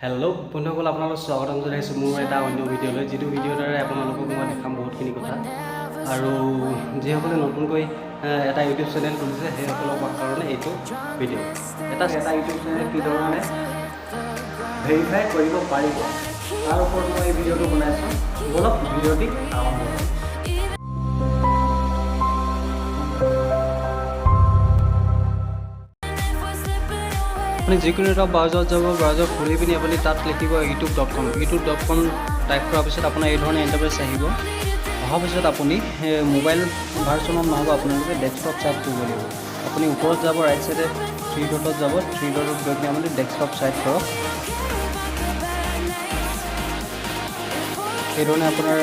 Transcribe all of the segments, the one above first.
Hello' বন্ধুসকল, আপোনালোক স্বাগতম জনাইছোঁ মোৰ এটা অন্য ভিডিঅ'লৈ, যিটো ভিডিঅ'ৰ দ্বাৰাই আপোনালোকক মই দেখাম বহুতখিনি কথা। আৰু যিসকলে নতুনকৈ এটা ইউটিউব চেনেল খুলিছে, সেইসকলৰ কাৰণে এইটো ভিডিঅ'। এটা এটা ইউটিউব চেনেল কি ধৰণে ভেৰিফাই কৰিব পাৰিব, তাৰ ওপৰত মই এই ভিডিঅ'টো বনাইছোঁ। ব'লক, ভিডিঅ'টি আৰম্ভ কৰোঁ। আপুনি যিকোনো এটা ব্ৰাউজাৰত যাব। ব্ৰাউজাৰ খুলি পিনি আপুনি তাত লিখিব youtube.com। youtube.com type কৰাৰ পিছত আপোনাৰ এই ধৰণে ইণ্টাৰফেচ আহিব। অহাৰ পিছত আপুনি মোবাইল ভাৰ্চনত নহ'ব, আপোনালোকে ডেস্কটপ চাইট কৰিব লাগিব। আপুনি ওপৰত যাব, ৰাইট চাইডে থ্ৰী ডটত যাব। থ্ৰী ডটত গৈ পিনি আপুনি ডেস্কটপ চাইট কৰক। সেইধৰণে আপোনাৰ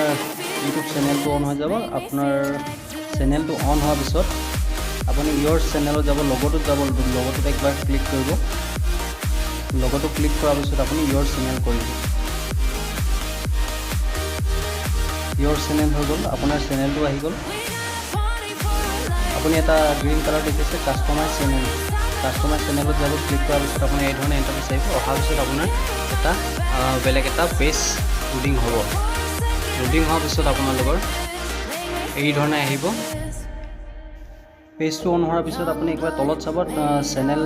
ইউটিউব চেনেলটো অন হৈ যাব। আপোনাৰ চেনেলটো অন হোৱাৰ পিছত আপুনি ইয়ৰ চেনেলত যাব, লগটোত যাব। লগটোত একবাৰ ক্লিক কৰিব। লগটো ক্লিক কৰাৰ পিছত আপুনি ইয়ৰ চেনেল কৰিব। ইয়ৰ চেনেল হৈ গ'ল, আপোনাৰ চেনেলটো আহি গ'ল। আপুনি এটা গ্ৰীণ কালাৰ দেখিছে, কাষ্টমাইজ চেনেল। কাষ্টমাইজ চেনেলত যাব। ক্লিক কৰাৰ পিছত আপোনাৰ এই ধৰণে ইণ্টাৰফেচ আহিব। অহাৰ পিছত আপোনাৰ এটা বেলেগ এটা পেজ লোডিং হ'ব। লোডিং হোৱাৰ পিছত আপোনালোকৰ এই ধৰণে আহিব। পেজটো অন হোৱাৰ পিছত আপুনি একবাৰ তলত চাব, চেনেল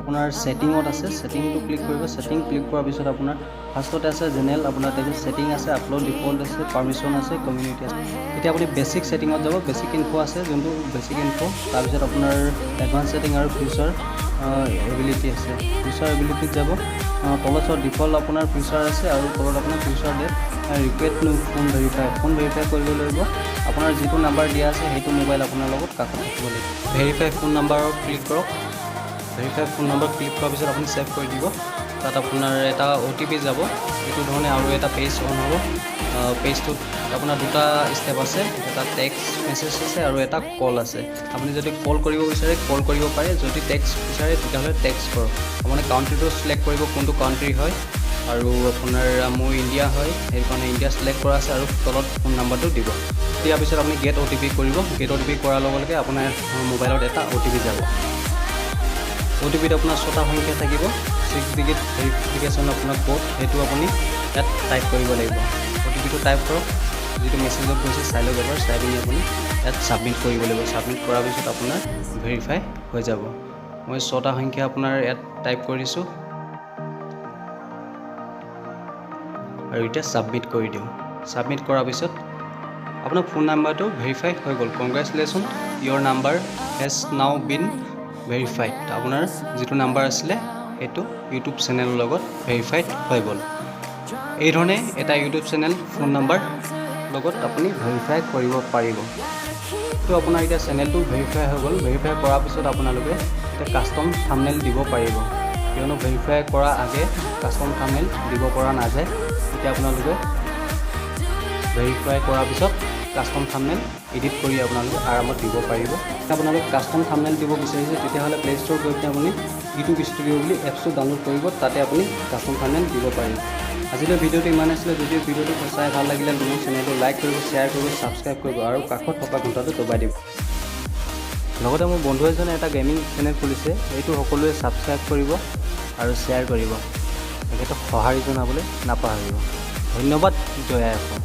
আপোনাৰ ছেটিঙত আছে। ছেটিংটো ক্লিক কৰিব। ছেটিং ক্লিক কৰাৰ পিছত আপোনাৰ ফাৰ্ষ্টতে আছে জেনেৰেল, আপোনাৰ তাৰপিছত ছেটিং আছে, আপলোড ডিফল্ট আছে, পাৰ্মিশ্যন আছে, কমিউনিটি আছে। এতিয়া আপুনি বেছিক ছেটিঙত যাব। বেছিক ইনফ' আছে, যোনটো বেছিক ইনফ'। তাৰপিছত আপোনাৰ এডভান্স ছেটিং আৰু ফিউচাৰ এবিলিটি আছে। ফিউচাৰ এবিলিটিত যাব। তলত চাওক, ডিফল্ট আপোনাৰ ফিউচাৰ আছে আৰু তলত আপোনাৰ feature that require phone verify। Phone verify কৰিব লাগিব। আপোনাৰ যিটো নাম্বাৰ দিয়া আছে, সেইটো মোবাইল আপোনাৰ লগত কাষত থাকিব লাগিব। ভেৰিফাই ফোন নাম্বাৰত ক্লিক কৰক। ভেৰিফাই ফোন নম্বৰ ক্লিক কৰাৰ পিছত আপুনি ছেভ কৰি দিব। তাত আপোনাৰ এটা অ'টিপি যাব। এইটো ধৰণে আৰু এটা পেজ অন হ'ব। পেজটোত আপোনাৰ দুটা ষ্টেপ আছে, এটা টেক্সট মেছেজ আছে আৰু এটা কল আছে। আপুনি যদি কল কৰিব বিচাৰে, কল কৰিব পাৰে। যদি টেক্সট বিচাৰে, তেতিয়াহ'লে টেক্সট কৰক। আপুনি কাউণ্ট্ৰিটো চিলেক্ট কৰিব, কোনটো কাউণ্ট্ৰি হয়। আৰু আপোনাৰ মোৰ ইণ্ডিয়া হয়, সেইকাৰণে ইণ্ডিয়া চিলেক্ট কৰা আছে। আৰু তলত ফোন নাম্বাৰটো দিব। দিয়াৰ পিছত আপুনি গেট অ'টিপি কৰিব। গেট অ'টিপি কৰাৰ লগে লগে আপোনাৰ মোবাইলত এটা অ'টিপি যাব। অ'টিপিত আপোনাৰ ছটা সংখ্যা থাকিব, ছিক্স ডিজিট ভেৰিফিকেশ্যন আপোনাৰ ক'ড। সেইটো আপুনি ইয়াত টাইপ কৰিব লাগিব। অ'টিপিটো টাইপ কৰক, যিটো মেছেজত গৈছে চাই লওক এবাৰ। চাই পিনি আপুনি ইয়াত ছাবমিট কৰিব লাগিব। ছাবমিট কৰাৰ পিছত আপোনাৰ ভেৰিফাই হৈ যাব। মই ছটা সংখ্যা আপোনাৰ ইয়াত টাইপ কৰিছোঁ আৰু এতিয়া ছাবমিট কৰি দিওঁ। ছাবমিট কৰাৰ পিছত আপোনাৰ ফোন নাম্বাৰটো ভেৰিফাই হৈ গ'ল। "Congratulation, your number has now been verified." আপোনাৰ যিটো নাম্বাৰ আছিলে, সেইটো ইউটিউব চেনেলৰ লগত ভেৰিফাইড হৈ গ'ল। এই ধৰণে এটা ইউটিউব চেনেল ফোন নাম্বাৰ লগত আপুনি ভেৰিফাই কৰিব পাৰিব। তো আপোনাৰ এতিয়া চেনেলটো ভেৰিফাই হৈ গ'ল। ভেৰিফাই কৰাৰ পিছত আপোনালোকে এতিয়া কাষ্টম থামনেল দিব পাৰিব, কিয়নো ভেৰিফাই কৰাৰ আগে কাষ্টম থামনেল দিব পৰা নাযায়। এতিয়া আপোনালোকে ভেৰিফাই কৰাৰ পিছত কাষ্টম থামনেল এডিট কৰি আপোনালোকে আৰামত দিব পাৰিব। আপোনালোক কাষ্টম থামনেল দিব বিচাৰিছে, তেতিয়াহ'লে প্লে' ষ্ট'ৰ গৈ পিনে আপুনি ইউটিউব ষ্টুডিঅ' বুলি এপছটো ডাউনলোড কৰিব। তাতে আপুনি কাষ্টম থামনেল দিব পাৰিব। আজিলৈ ভিডিঅ'টো ইমান আছিলে। যদি ভিডিঅ'টো চাই ভাল লাগিলে, মোৰ চেনেলটো লাইক কৰিব, শ্বেয়াৰ কৰিব, ছাবস্ক্ৰাইব কৰিব আৰু কাষত থকা ঘণ্টাটো দবাই দিব। লগতে মোৰ বন্ধু এজনে এটা গেমিং চেনেল খুলিছে, এইটো সকলোৱে ছাবস্ক্ৰাইব কৰিব আৰু শ্বেয়াৰ কৰিব। তেখেতক সঁহাৰি জনাবলৈ নাপাহৰিব। ধন্যবাদ। জয় আই অসম।